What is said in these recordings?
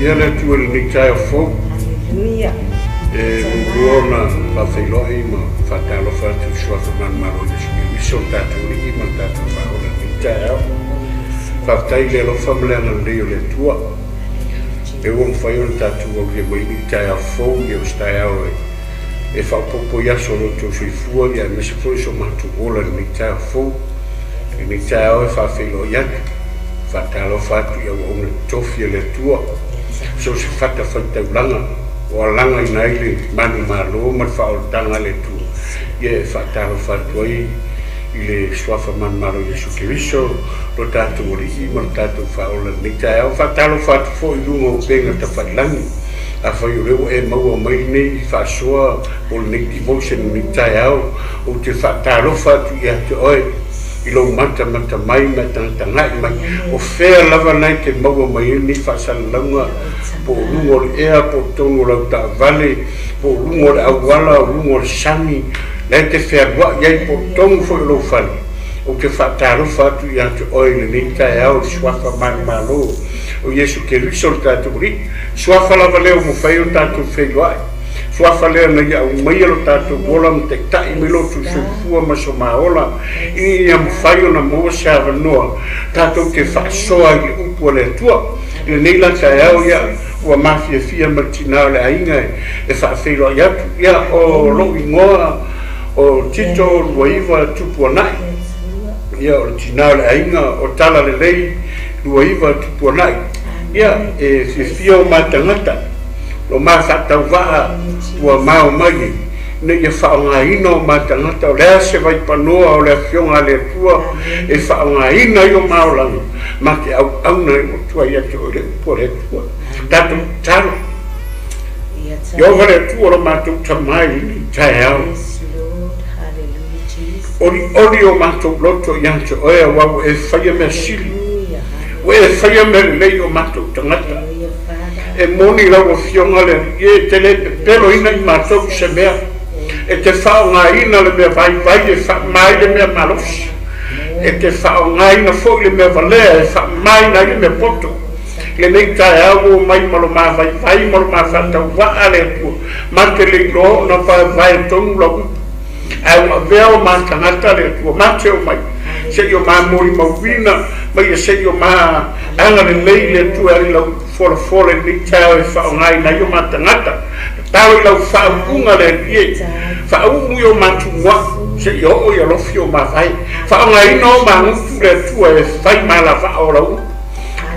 Viia le Atua i lenei taeao fou. E muamua ona faafeiloai ma faatalofa atu i le Suafa Manumalo o Iesu Keriso, lo tatou Alii ma lo tatou Faaola i lenei taeao. Faafetai i le alofa ma le agalelei o le Atua, lea ua mafai ona tatou aulia mai lenei taeao fou, ia o se taeao e faaopoopo i aso o lo outou soifua, ia aemaise foi o so matou ola i lenei taeao fou. I lenei taeao e faafeiloai atu, Faatalofa atu i auauna totofi a le Atua, so o se fatafaitaulaga o alagaina ai le manumalo ma le faaolataga a le Atua, ia e faatalofa atu ai i le Suafa manumalo o Iesu Keriso, lo tatou Alii ma lo tatou Faaola i lenei taeao. Faatalofa atu foi i luga o upega tafailagi, afai o lea ua e maua mai lenei faasoa po o lenei devotion i lenei taeao, ou te faatalofa atu ia te oe. i lou matamata mai ma e tagatagai mai, o fea lava na e te maua mai ai lenei faasalalauga, po o luga o le ea, po o totonu o lau taavale, po o luga o le auala, o luga o le sami, la e te fealuai ai, po o totonu foi o lou fale. Ou te faatalofa atu ia te oe i lenei taeao i le Suafa manumalo o Iesu Keriso lo tatou Alii. Suafa lava lea ua mafai ona tatou feiloai. Suafa lea na ia aumaia lo tatou ola ma taitai mai lo outou soifua ma so ma ola, ina ia mafai ona maua se avanoa tatou te faasoa i le upu a le Atua. I lenei la taeao, ia, ua mafiafia ma le tina o le aiga e faafeiloai atu. Ia, o lou igoa o Tito Luaiva Tupuanai. Ia, o le tina o le aiga o Talalelei Luaiva Tupuanai. Ia, e fiafia o ma tagata. Lo ma faatauvaa ua mao mai ina ia faaaogaina o ma tagata, o le a se vaipanoa o le Afioga a le Atua e faaaogaina ai o ma olaga, ma te auauna ai ua tuai atu oe le upu a le Atua. Tatou tatalo. Ieova le Atua lo matou Tama i lenei taeao. Olioli o matou loto ia te oe aua ua e faia mea sili, ua e faia mea lelei i o matou tagata. E moni lau Afioga le Alii e, e te le pepeloina i matou i se mea. E te faaaogaina le mea vaivai e faamama ai le mea malosi. E te faaaogaina foi le mea valea e faamamaina ai le mea poto. I lenei taeao ua omai ma lo ma vaivai ma lo ma faatauvaa le Atua, ma te le iloa ona vaevae tonu lau upu. Ae ua avea o ma tagata le Atua, ma te omai, se i o ma molimauina ma ia se i o ma agalelei le Atua e ala i lau upu folafola i lenei taeao e faaaogaina ai o ma tagata. Tatalo i lau faauuga le Alii e, faauu i o ma tumuaʻu, se i oo i alofi o ma vae. Faaaogaina o ma gutu le Atua e fai ma alavaa o lau upu.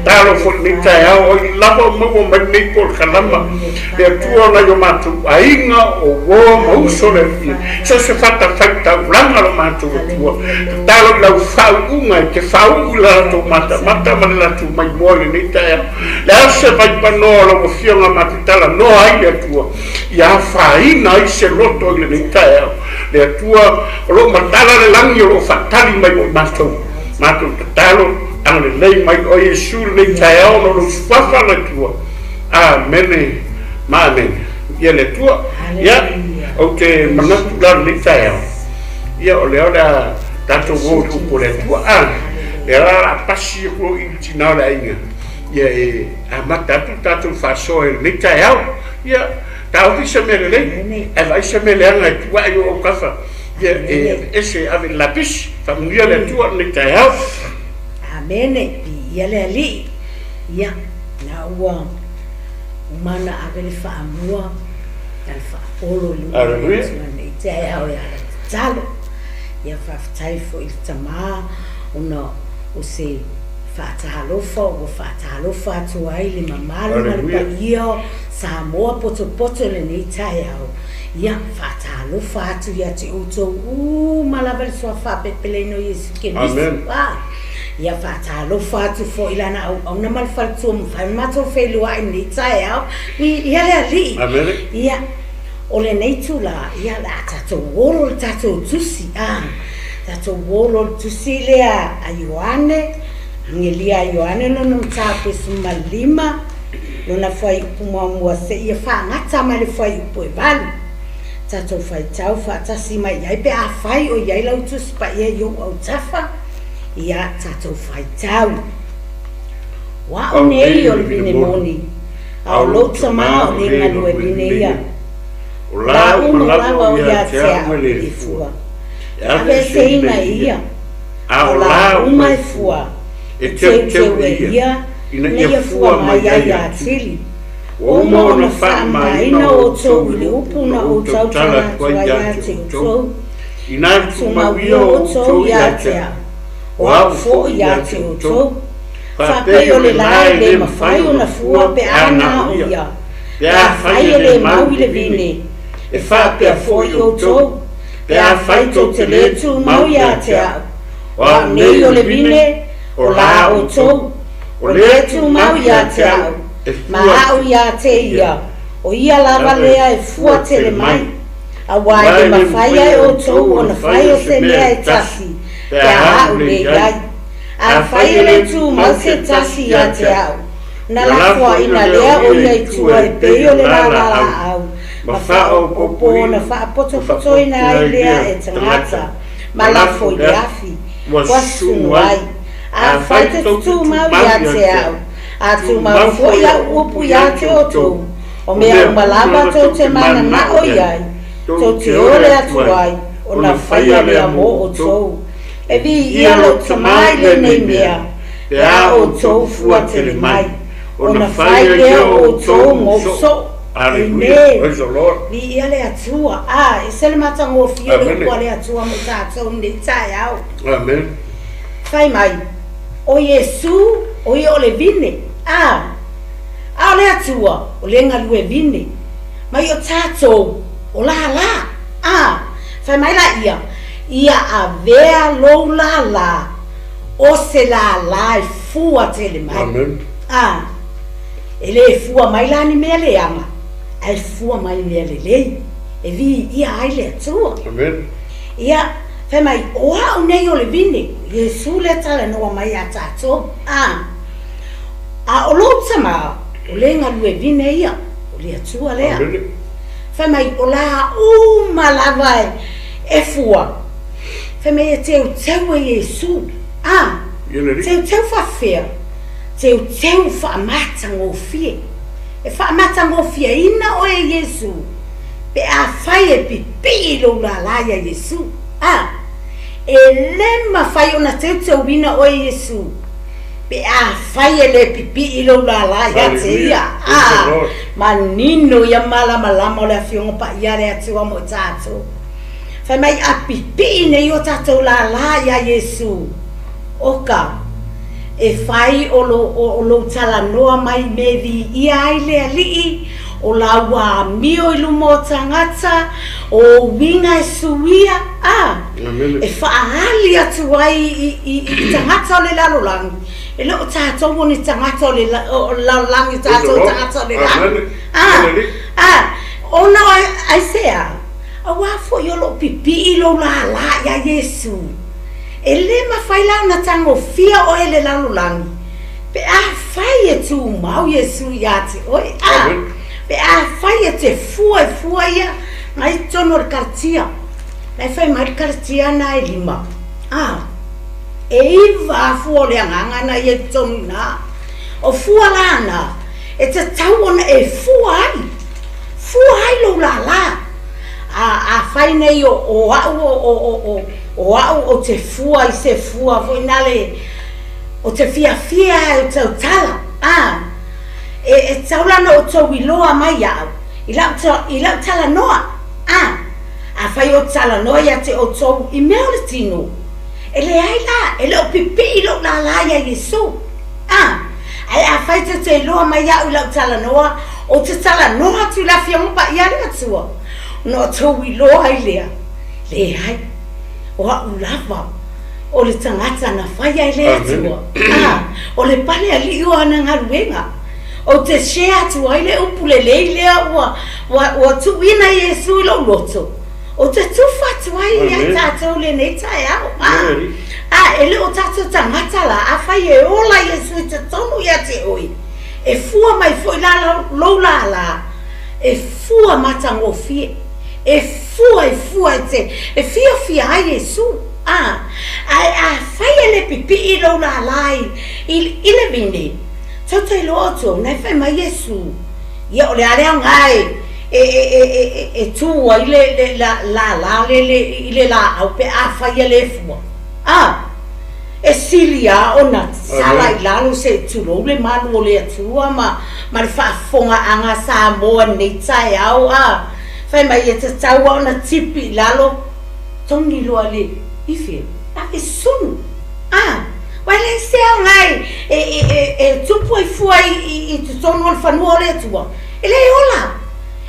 Talofa i lenei taeao, oi lava o maua mai lenei polokalama, le Atua o nai o matou aiga, o uo ma uso le Alii, so o se fatafaitaulaga lo matou Atua, tatalo i lau faauuga e te faauu i la latou matamata ma le latou maimoa i lenei taeao. Le a se vaipanoa o lau Afioga ma te talanoa ai le Atua, ia afaina ai se loto i lenei taeao. Le Atua, o lo o matala le lagi o lo o faatali mai mo i matou. Matou tatalo. Agalelei mai oe Iesu lenei taeao ona o lou suafa le Atua. Amene ma amene. Ia le Atua. Ia, ou te manatu la lenei taeao, ia o lea o le a tatou o i le upu a le Atua. A, lea la o le a pasi atu i le tina o le aiga, ia e amata atu le tatou faasoa i lenei taeao. Ia, taofi se mea lelei, ae vaai se mea leaga e tuai o autafa. Ia, e aveese e ave i le lapisi. Faamanuia le Atua i lenei taeao. Amene, viia le Alii. Ia, na ua uma ona ave le faamua na le faapolo i luma o le Atua nei taeao e ala tatalo. Ia, faafetai foi i le Tama ona o se faatalofa ua faatalofa atu ai le mamalu ma le paia o Samoa potopoto i lenei taeao. Ia, faatalofa atu ia te outou uma lava i le Suafa faapepeleina o Iesu Keriso. A, ia faatalofa atu foi i Lana auauna ma le faletua mafai ona matou feiloai i lenei taeao. Ia le Alii. Ia, o lenei itula, ia, o le a tatou olo le tatou tusi, a, tatou olo le tusi lea a Ioane, Agelia a Ioane lona mataupu e 15. Lona fuaiupu muamua seia faagata mai le fuaiupu e valu. Tatou faitau faatasi mai i ai pe afai o i ai lau Tusi Paia i ou autafa, ia tatou faitau. O a'u nei o le vine moni, A o lou tama o le galue vine ia. O la uma lava o ia te a'u e le fua, e aveeseina e ia, a o la uma e fua, e teuteu e ia ina ia fua mai ai atili. Ua uma ona faamamaina outou i le upu na ou tautala atu ai ia te outou, inā tumau ia outou ia te a'u, o a'u foi ia te outou. Faapei o le la e le mafai ona fua pe a na o ia, pe afai e le mau i le vine, e faapea foi outou, pe afai tou te lē tumau ia te a'u, o a'u nei o le vine, o la outou, o lē tumau ia te a'u, ma a'u ia te ia, o ia lava lea e fua tele mai, auā e le mafai ai outou ona fai o se mea e tasi, pe a a'u le i ai. Afai e le tumau se tasi ia te a'u, na lafoaina lea o ia i tua e pei o le lala laau ma faaopoopo ona faapotopotoina ai lea e tagata ma lafo i le afi, ua susunu ai. Afai te tumau ia te a'u, a tumau foi a'u upu ia te outou, o mea uma lava tou te mananao i ai, tou te ole atu ai, ona faia lea mo outou. E viia lou tama i lenei mea, pe a outou fua tele mai, ona fai lea o outou mou soo. Amen. Viia le Atua. A, ese le matagofie o le upu a le Atua mo tatou lenei taeao. Amen. Fai mai, o Iesu, o ia o le vine. A, a o le Atua, o le galue vine. Mai o tatou, o lala. A, fai mai la ia, ia avea lou lala o se lala e fua tele mai. Amen. A, e le fua mai la ni mea leaga, ae fua mai mea lelei, e viia ai le Atua. Amen. Ia, fai mai, o a'u nei o le vine, Iesu lea talanoa mai ia tatou. A, a o lou tama, o le galue vine ia, o le Atua lea. Amen. Fai mai, o la uma lava e, e fua. Fai mai e teuteu e Iesu. A, teuteu faafefea? Teuteu faamatagofie. E faamatagofieina oe e Iesu pe afai e pipii lou lala ia Iesu. A, e le mafai ona teuteuina oe e Iesu pe afai e le pipii lou lala ia te ia. A, manino ia malamalama o le Afioga Paia a le Atua mo i tatou. Fai mai a pipii nei o tatou lala iā Iesu, oka, e fai o lo, o lou talanoa mai me viia ai le Alii, o lau amio i luma o tagata, o ou uiga e suia, a, e faaali atu ai i, i, i tagata o le lalolagi, e le o tatou o ni tagata o le, o le lalolagi, tatou tagata o le lagi. A, a, ona o aisea? Auā foi o loo pipii lou lālā iā Iesu. E lē mafai la ona tagofia oe e le lalolagi, pe afai e tumau Iesu iā te oe. A, pe afai e te fua e fua ia mai totonu o le karatia. Na e fai mai le karatia na e lima. A, e iva a fua o le agaga na ia i totonu i nā. O fua la na, e tatau ona e fua ai. Fua ai lou lālā. A, afai nei o, o a'u o, o, o, o, o a'u ou te fua i se fua foi nale, o te fiafia ai o tautala, a, e, e tatau la ona outou iloa mai iaʻu, i la'u, i la'u talanoa, a, afai ou te talanoa ia te outou i mea o le tino, e leai la, e le o pipii lou lālā iā Iesū. A, ae afai tou te iloa mai iaʻu i la'u talanoa, Ou te talanoa atu i le Afioga Paia a le Atua, ona outou iloa ai lea, leai, o a'u lava o le tagata na fai ai le Atua, a, o le pale alii o ana galuega. Ou te share atu ai le upu lelei lea ua, ua, ua tuuina Iesu i lou loto, ou te tufa atu ai ia i tatou i lenei taeao. A, a, e le o tatou tagata la, afai e ola Iesu i totonu ia te oe, E fua mai foi la lou lālā, e fua matagofie, e fua e fua e te e fiafia ai Iesu. A, ae afai e le pipii lou lālā i, i, i le vine, tou te iloa outou, na e fai mai Iesu. Ia, o le a le aoga e tu ai le lala i le laau pe afai e le fua? A! E sili lava ona sala i lalo se i tulou le malu o le Atua ma le faafofogaaga a Samoa i lenei taeao. A! Fai mai e tatau lava ona tipi i lalo, togi loa le ifi, ave sunu. A! Ua leai se aoga e tupu ai fua i totonu o le fanua o le Atua, e le ola,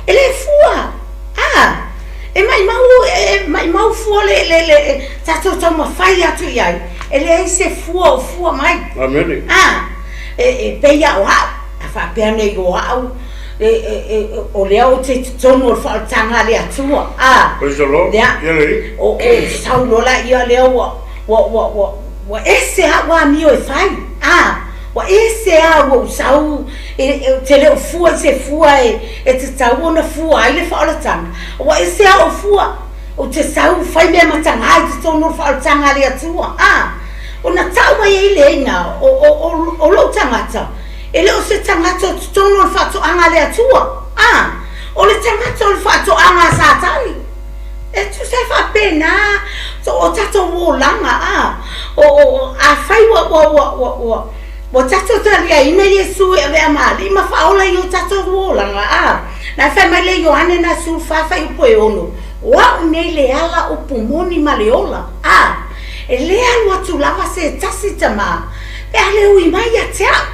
e le fua. A! E maimau, e maimau fua le, le, le tatou taumafai atu i ai, e leai se fua o fua mai. Amene. A! E pei lava o au, a faapea nei o au, o lea ou te i totonu o le faaolataga a le Atua. A! Praise the Lord. Lea, Ia lelei. o sau loa laia lea ua, ua, ua, ua, ua ese a'u amio e fai, a, ua ese a ua ou sau ou te le o fua i se fua e tatau ona fua ai le faaolataga, ua ese a ou fua, ou te sau fai mea matagā i totonu o le faaolataga a le Atua, a, ona tau mai ai lea i ina, o lou tagata, e le o se tagata o totonu o le faatoaga a le Atua, a, o le tagata o le faatoaga a Satani. E tusa e faapena o tatou olaga, a, o, o, afai ua, ua, ua, ua, ua, ua tatou taliaina Iesu e avea ma Alii ma Faaola i o tatou olaga, a, na e fai mai le Ioane na 14 fuaiupu e 6, O a'u nei le ala upu moni ma le ola, a, e le alu atu lava se tasi tamā, pe a le ui mai ia te a'u.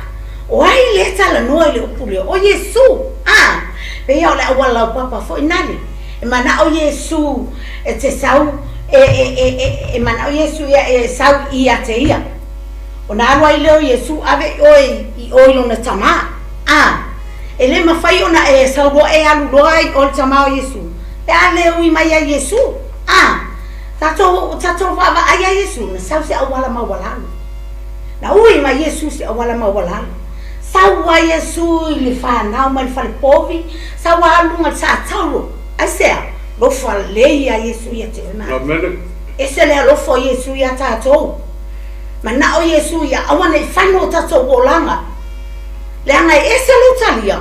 O ai lea talanoa i le upu lea? O Iesu, a, pei a o le auala laupapa foi nale. E manaʻo Iesū e te sau e, e, e, e, e manaʻo Iesū ia e sau ia te ia. Ona alu ai lea o Iesū ave i ʻoe i ʻo i lona tamā. A, e le mafai ona e sau loa e alu loa i ʻo le tamā o Iesū, pe a le ui mai ia Iesū. A, tatou, tatou vaavaai ia Iesū, na sau se auala maualalo. Na ui mai Iesū se auala maualalo. Sau ai Iesū i le whanau mai le fale povi, sau a luga i le saataulo. Aisea? Lofa lelei ia Iesu ia te oe ma au. Amene. Ese le alofa o Iesu ia tatou. Manao Iesu ia aua nei fano o tatou olaga. Leaga e ese lou talia,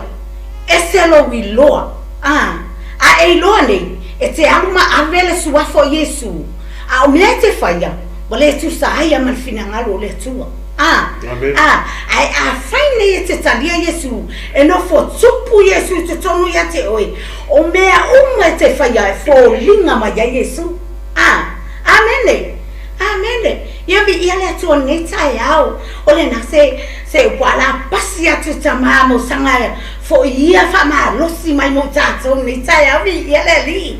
ese lou iloa. A, a e iloa nei, e te alu ma ave le suafa o Iesu, a o mea e te faia, ua le tusa ai a ma le finagalo o le Atua. A, a, ae afai nei e te talia Iesu, e nofo tupu Iesu i totonu ia te oe, o mea uma e te faia e foliga mai ai Iesu. A, amene, amene. Ia viia le Atua nei taeao, o lena se, se upu a la pasi atu tamā mo saga foʻi ia faamalosi mai mo tatou nei taeao, viia le Alii.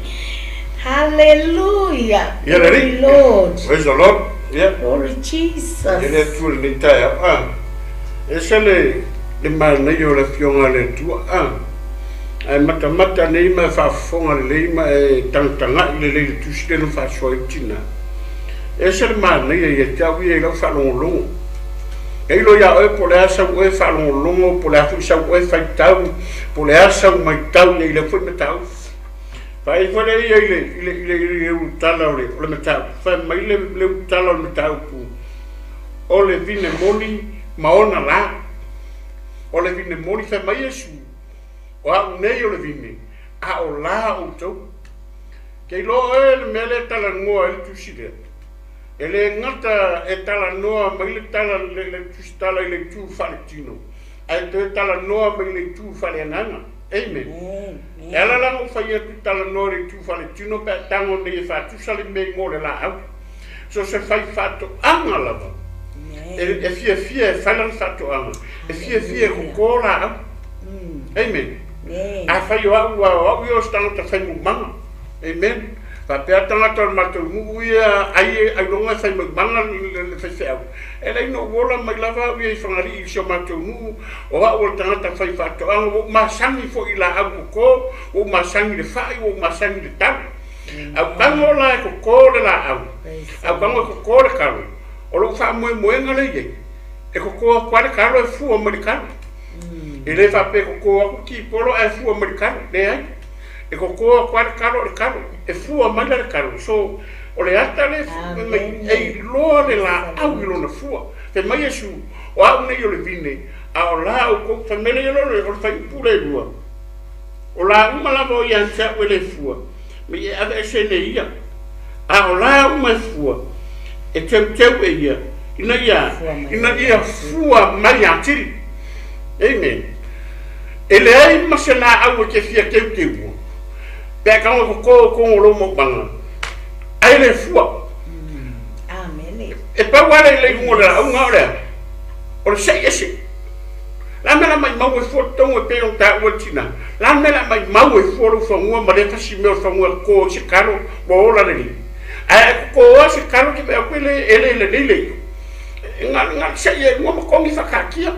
Hallelujah. Ia le Alii. Glory Lord. Praise the Lord. Ia. Glory Jesus. Ia le Atua i lenei taeao. A, ese le, le manaia o le Afioga a le Atua. A, ae matamata nei ma e faafofoga lelei ma e tagatagai lelei i le tusi lea na faasoa ai le tina. Ese le manaia ia te au ia i lau faalogologo. E ilo iā oe po o le a sau oe faalogologo, po o le a foi sau oe faitau, po o le a sau maitau ia i lea foi mataupu. Fai foi lea ia i le, i le, i le, i le ulutala o le, o le mataupu. Fai mai le, le ulutala o le mataupu, o le vine moni ma ona lā. O le vine moni, fai mai Iesu, o a'u nei o le vine, a o lā outou. Ke iloa oe le mea lea e talanoa ai le tusi lea. E le gata e talanoa mai le tala, le, le tusitala i le itu faaletino, ae toe talanoa mai le itu faaleagaga. Amen. E ala la ona ou fai atu talanoa i le itu faaletino pe a tago nei e faatusa le mea i mo le laau. So se fai faatoaga lava e fiafia e fai lana faatoaga, e fiafia e koko laau. Amen. Afai o a'u o a'u ia o se tagata fai maumaga. Amen. Faapea tagata o le matou nuu ia ai ailoga e fai maumaga le faifeau. E leai na ou ola mai lava au ia i Fagalii i si o matou nuu, o a'u o le tagata fai faatoaga, ua ou masani foi i laau koko, ua ou masani i le fa'i, ua ou masani i le talo. Au tago la e koko le laau, au tago e koko le kalo, o lou faamoemoega lea i ai, e koko atu lava le kalo e fua mai le kalo. E le faapea e koko atu tipolo ae fua mai le kalo, leai. E koko atu lava le kalo o le kalo, e fua mai la le kalo. So, o le ata lea e mai, e iloa le laau i lona fua. Fai mai Iesu, o a'u nei o le vine, a o la outou, fai mai lea o le fuaiupu lea e lua. O la uma lava o ia te au e le fua, me i e aveese nei ia. A o la uma e fua, e teuteu e ia, ina ia, ina ia fua mai atili. Amen. E leai ma se laau e te fia teuteua, pe a tago e toto i totonu o lou maumaga, ae le fua. E pau lava le iuga o le lauga o le a? O le sei ese. Le a mea la maimau e fua totonu e pei ona taua e le tina? Le a mea la maimau e fua lou fanua ma lea tasi mea o le fanua e toto ai se talo ua ola lelei? Ae a e toto a se talo te vaai atu e le e le lelei le iu. E na na sei e lua ma togi faataatia.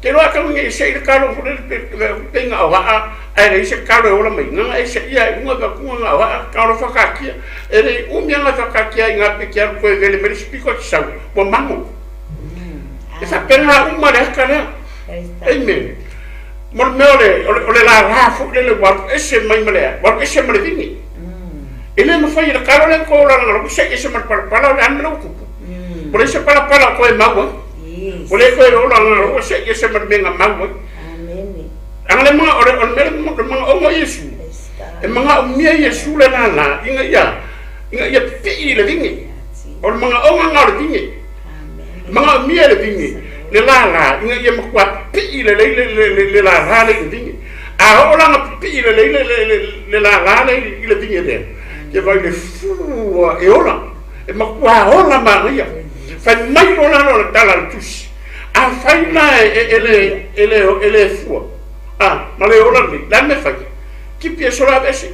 Te iloa a tau nei e sei le talo foi lele pe vaai atu pei na o aa ae leai se talo e ola mai na na e seia e luga vaai atu na o aa talo faataatia. E le umi a na faataatia ai ina pe te alu toe vele mai le isi pito e te sau ua mago. E faapena uma le ata lea. Amen. Mo le mea o le, o le, o le lala foi lele ua alu ese mai ma le, ua alu ese ma le vini. E le mafai e le talo lea ko la ngalo se ese ma le palapala o le ame lau tupu. Mo le se palapala o koe mau ai. Mo le koe o la ngalo se ese ma le mea mau ai. Anga le mga o le o le mea le mga ongo Iesu. E mga o mia Iesu le lala ina ia ina ia pipii le vini. O le manaoga lena o le vine. E manaomia e le vine le lala ina ia matua pipii lelei le lala lea i le vine. A oo la ina pipii lelei le lala lea i le vine lea, ia vaai le fua e ola, e matua ola manaia. Fai mai loa lalo o le tala a le Tusi, afai la e le fua, a, ma le ola lelei, le a le mea e fai? Tipi e sola aveese.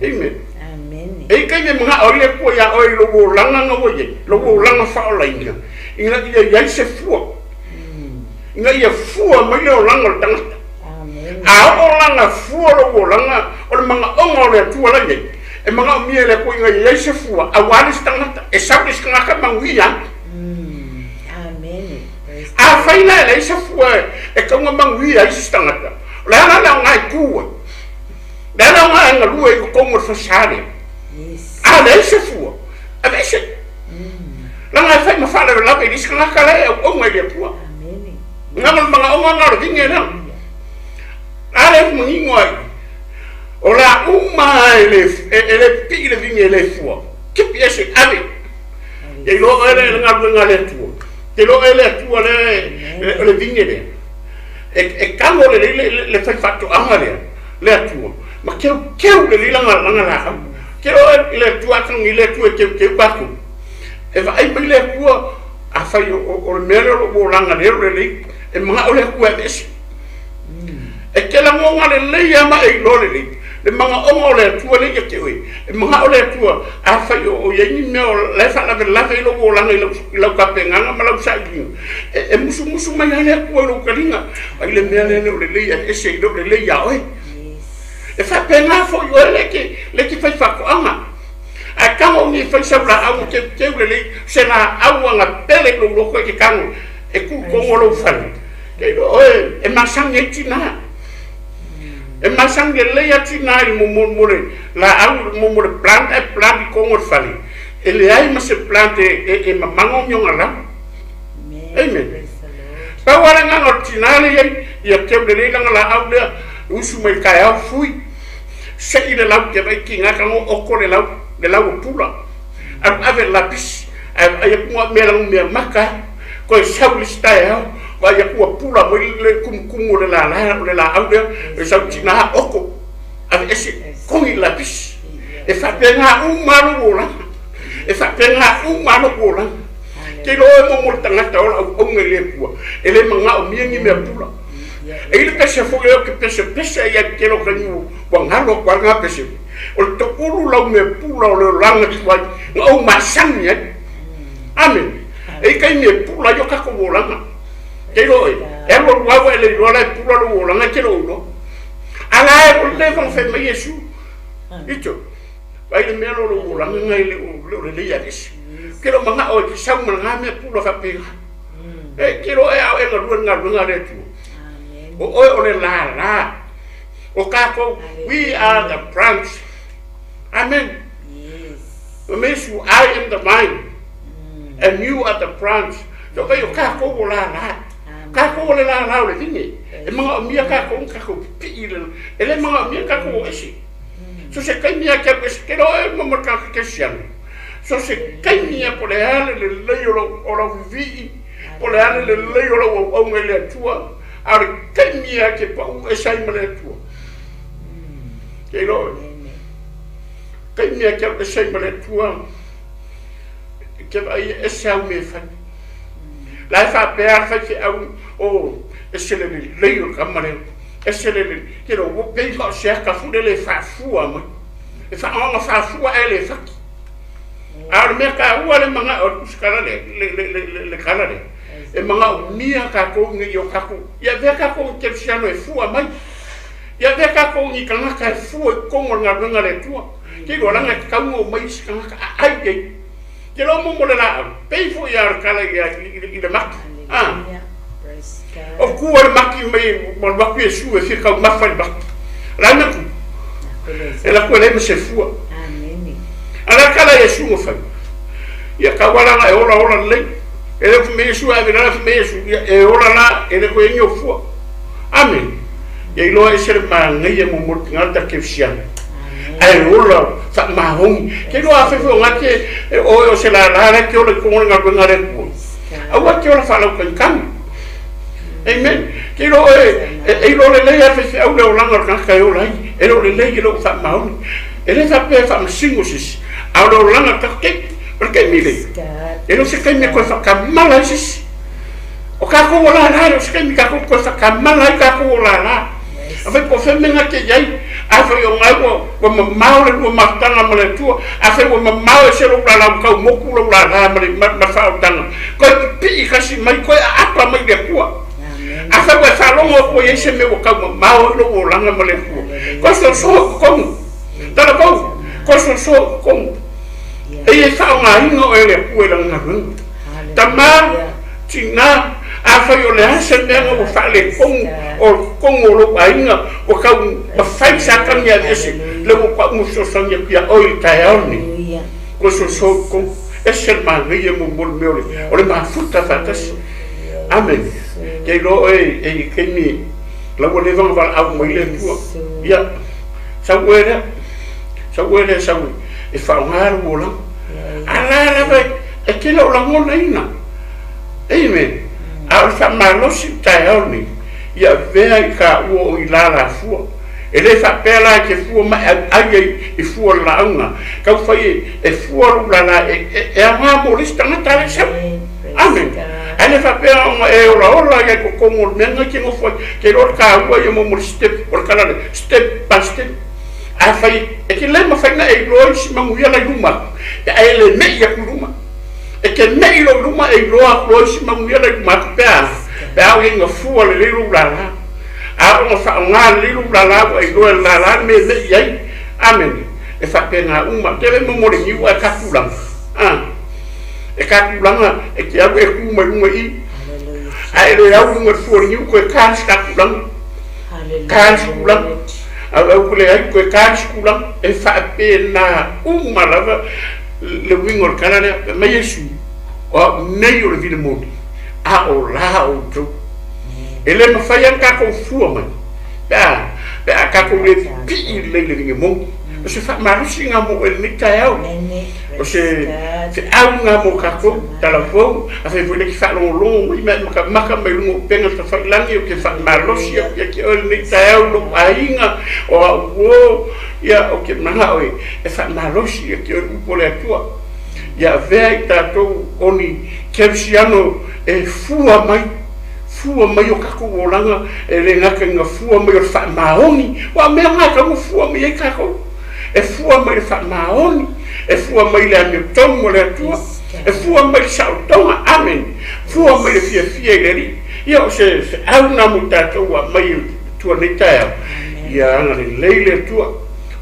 Amen. E i taimi e manao ai le Atua iā oe i lou olaga na ua i ai, lou olaga faaolaina, ina ia i ai se fua, ina ia fua mai le olaga o le tagata. A oo la na fua lou olaga, o le manaoga o le Atua la i ai, e manaomia e le Atua ina ia i ai se fua, aua le isi tagata, e sau le isi tagata manuia atu. Afai la e leai se fua e tau na manuia ai se isi tagata, o le a la le aoga e tu ai? Le a le aoga e galue i totonu o le fasa lea? A leai se fua, aveese. Leaga e fai ma faalavelave i le isi tagata la e auauna i le Atua. Leaga o le manaoga lena o le vine lea. A lea ua manino ai, o le a uma e le pipii le vine e le fua, tipi ese, ave. Ia iloa oe le galuega a le Atua. Te iloa oe le Atua lea o le vine lea. E tago lelei le faifaatoaga lea, le Atua, ma keukeu lelei lana laau. Te iloa le Atua, a tago nei le Atua e keukeu tatou. E vaai mai le Atua, afai o le mea lea o lou olaga lea o lelei, e manao le Atua e aveese. E te lagona lelei lava ma e iloa lelei le manaoga o le Atua lea ia te oe. E manao le Atua, afai o i ai ni mea o la e faalavelave ai lou olaga i lau tapenaga ma lau sailiga, e musumusu mai lava le Atua i lou taliga, ai le mea lea e le o lelei, aveese e le o lelei ia oe. E faapena foi oe lea e te fai faatoaga. Ae tago nei fai sau laau e teuteu lelei, se laau agapele i lou loto e te tago e tu i totonu o lou fale. Ke iloa oe e masani ai tina. E masani lelei a tina i mo le laau mo le plant ae plant i totonu o le fale. E leai ma se plant e mamago ni ona lau. Amen. Pau lava le agaga o le tina lea i ai, ia teu lelei lana laau lea, usu mai le taeao fui, sei le lau te vaai tina tago oko le lau, le lau o pula. Alu ave le lapisi, ae vaai atu na mea lanu mea maka, Toe sau le isi taeao, vaai atu ua pula mai le tumutumu o le lala o le laau lea, e sau tina oko, aveese, togi le lapisi. E faapena uma lou olaga. E faapena uma lou olaga. Ke iloa oe mo mo le tagata ola auauna i le Atua, e le manaomia ni mea pula. E i le pese foi lea ou te pesepese ai ai tele o taimi ua galo atu ai lena pese. O le toulu lau mea pula o le olaga tuai na ou masani ai. Amene. E i taimi e pula ai o tatou olaga. Te iloa oe, e alu alu lava e le iloa la e pula lou olaga e te lou iloa. A la e o le leva ona fai mai Iesu, Ito, vaai le mea lea o lou olaga na e le o lelei aveese. Ou te le o manao e te sau ma lena mea pula faapena. E te iloa oe a o e galue i le galuega a le Atua. O oe o le lala. O tatou, we are the branch. Amen. Fai mai Iesu, I am the vine, and you are the branch. So vai o tatou o lala. Kākou o le lālā o le vine. E manaomia kākou ona kākou pipii i le, e le manaomia kākou o ese. So se taimi lava e te alu ese, ke loa oe ma le tagata kerisiano. So se taimi lava po o le a le lelei o lou, o lau vivii, po o le a le lelei o lau auauna i le Atua, a o le taimi lava e te pau ese ai ma le Atua. Ke iloa oe. Taimi lava e te alu ese ai ma le Atua, e te vaai e ese au mea e fai. La e faapea le faifeau, o, ese le lelei o le tama lea, ese le lelei. Ke iloa ua pei ma o se ata foi lele e faafua mai. E faaaoga faafua ae le fati. A o le mea taua le manao o le tusitala lea, le tala lea, e manaomia tatou ina ia o tatou, ia avea tatou i kerisiano e fua mai. Ia avea tatou i tagata e fua i totonu o le galuega a le Atua. Ke iloa leaga e tatau ona omai isi tagata aai i ai. Ke iloa mo le laau, pei foi lava o le tala i le maki. O ku a le maki mai ma alu atu Iesu e fia taumafa i le maki. O le a le mea tu? E laku e leai ma se fua. A o le a le tala a Iesu na fai? Ia tau lava la e ola ola lelei. E le fai mai Iesu e ave i lalo, fai mai Iesu, ia e ola la, e le toe i ai ni ou fua. Amene. Ia iloa ese le manaia mo mo le tagata kerisiano. Ae ola faamaoni. Ke iloa afai foi o gate e oe o se lala la e te ola i totonu o le galuega a le Atua. Aua e te ola faalautagitage. Amen. Ke iloa oe e iloa lelei lava faifeau le olaga o le tagata e ola ai. E le o lelei e le o faamaoni. E le faapea e faamasino se isi, a o le olaga o le tagata keiki, o le taimi lea, e le o se taimi e toe faatamala ai se isi. O kākou o lālā, e le o se taimi kākou toe faatamala ai kākou o lālā. Afai po o fea mea te i ai, afai o ngā ua mamao le lua mafutaga ma le Atua, afai ua mamao ese lou lālā, ua tau moku lou lālā ma le faaolataga, toe pipii kasi mai, toe aapa mai i le Atua. Afai ua e faalogo atu ai i se mea ua tau mamao ai lou olaga ma le Atua, toe sosoa i totonu. Talavou, toe sosoa i totonu. Eia e faaaogaina oe e le Atua i lana galuega. Tama, tina, afai o le a se mea na ua faaletonu o totonu o lou aiga, ua tau mafai Satani e aveese, lea ua pau ma fesoasoani atu ia oe i le taeao lenei. Toe sosoa i totonu. Ese le manaia mo le mea o le mafuta faatasi. Amene. Ke iloa oe e i taimi la ua leva ona valaau mai le Atua. Ia, sau oe lea. Sau oe lea sau e faaaoga lou olaga. A la lava e te le o lagonaina. Amen. A o le faamalosi i le taeao lenei, ia avea i taua o i lalafua. E le faapea la e te fua ma e auai ai i fua o le lauga. Tau fai e fua lou lala e aoga mo le isi tagata la e sau. Amen. Ae le faapea ona e olaola ia i totonu o le mea lena e te nofo ai. Te iloa le taua ia mo le step, o le tala lea, step by step. Afai e te le mafai ona e iloa isi manuia la i luma atu, pe a e le me'i atu i luma. E te me'i loa i luma e iloa atu loa isi manuia la i luma atu pe a, pe a o i ai na fua lelei lou lala. A oo na faaaoga lelei lou lala ua e iloa e le lala le mea e me'i ai. Amene. E faapena uma. Te le momo le niu ae ka tulaga. A. E ka tulaga e te alu e tu mai luga i i. A e le au luga i le fua o le niu koe ka si ka tulaga. Ka si tulaga. A o au leai koe ka si tulaga. E faapena uma lava le uiga o le tala lea. Fai mai Iesu, o au nei o le vine moni, a o la outou. E le mafai lava ona tatou fua mai pe a pe a tatou le pipii lelei i le vine moni. O se faamalosiga mo oe i lenei taeao. O se feau lena mo tatou, talavou, afai foi le te faalogologo mai ma e matamata mai luga o upega tafailagi, ou te faamalosi atu ia te oe i lenei taeao i lou aiga, o au uo, ia, ou te manao e faamalosi ia te oe le upu a le Atua. Ia avea i tatou o ni kerisiano e fua mai, fua mai o tatou olaga, e le gata ina fua mai o le faamaoni, aua o mea na e tatau ona fua mai ai tatou. E fua mai le faamaoni, e fua mai le amiotonu a le Atua, e fua mai le saotoga, amene, fua mai le fiafia i le Alii. Ia o se feau lena mo tatou ua aumai e le Atua i lenei taeao. Ia agalelei le Atua,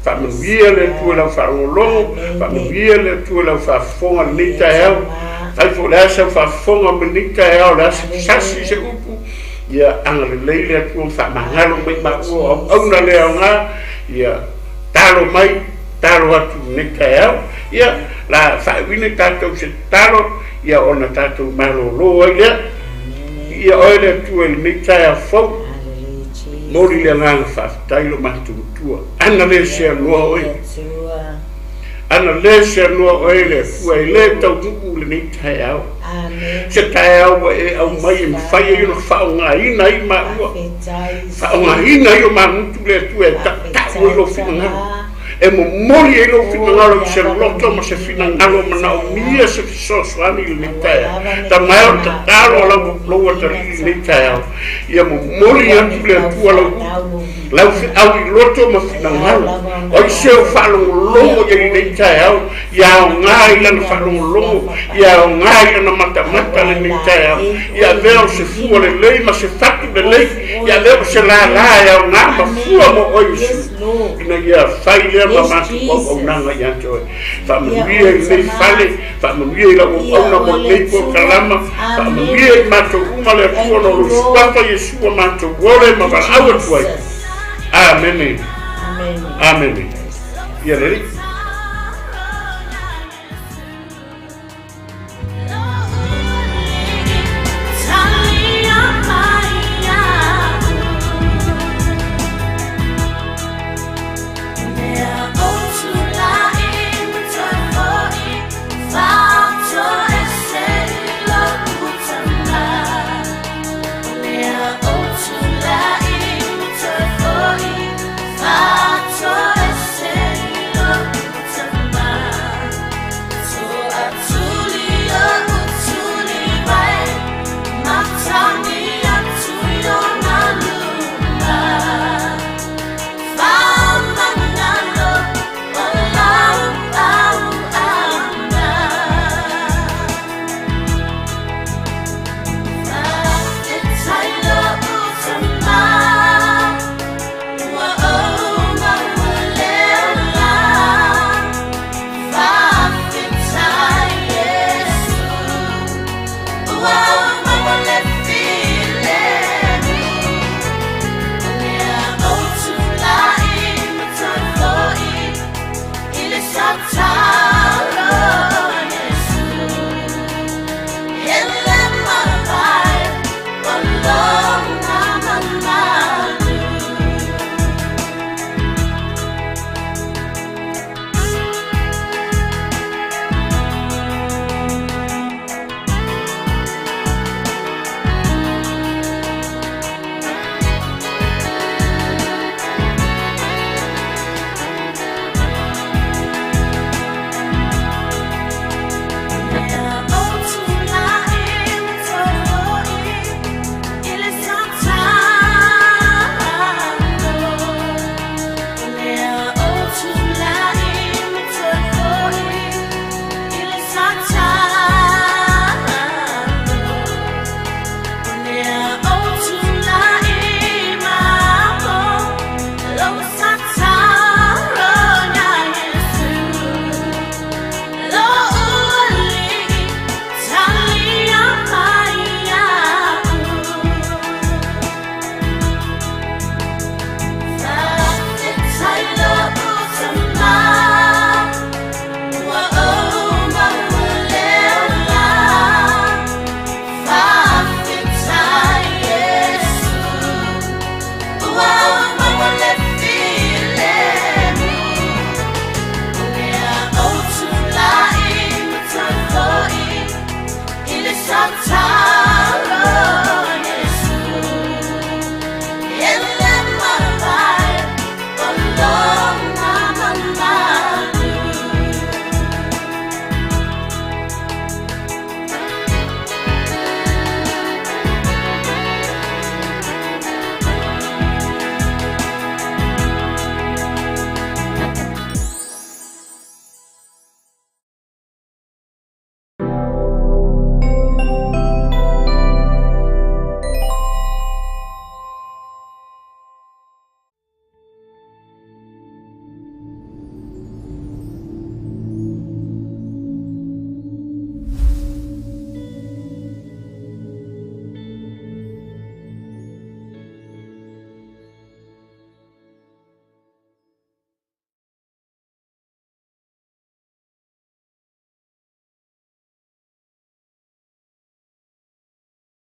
faamanuia le Atua i lau faalogologo, faamanuia le Atua i lau faafofoga i lenei taeao. Afai foi o le a sau faafofoga mai lenei taeao, o le a se sasi se upu, ia agalelei le Atua ma faamagalo mai maua o auauna le aoga. Ia talo mai, talo atu i lenei taeao, ia la faaiuina tatou i se tatalo, ia ona tatou malolo ai lea. Viia oe le Atua i lenei taeao fou. Momoli le agaga faafetai lo matou Matua. Ana le seanoa oe. Ana le seanoa oe le Atua e le taunuu lenei taeao. Se taeao ua e aumai e mafai ai ona faaaogaina ai maua. Faaaogaina ai o magutu le Atua e tautau ai lou finagalo. E momoli ai lou finagalo i se loto ma se finagalo manaomia se fesoasoani i lenei taeao. Tama e o le tatalo a lou atalii i lenei taeao, ia momoli atu le Atua lau upu, lau feau i loto ma finagalo. O ai se o faalogologo i ai i lenei taeao, ia aoga i lana faalogologo, ia aoga i lana matamata lenei taeao, ia avea o se fua lelei ma se fatu lelei, ia avea o se lala e aoga ma fua mo oe Iesu, ina ia fai lea ma matou auaunaga ia te oe. Faamanuia i lenei fale, faamanuia i lau auauna mo lenei polokalama, faamanuia i matou uma le Atua ona o lou suafa Iesu ua matou ole ma valaau atu ai. Amene. Amene. Ia le Alii.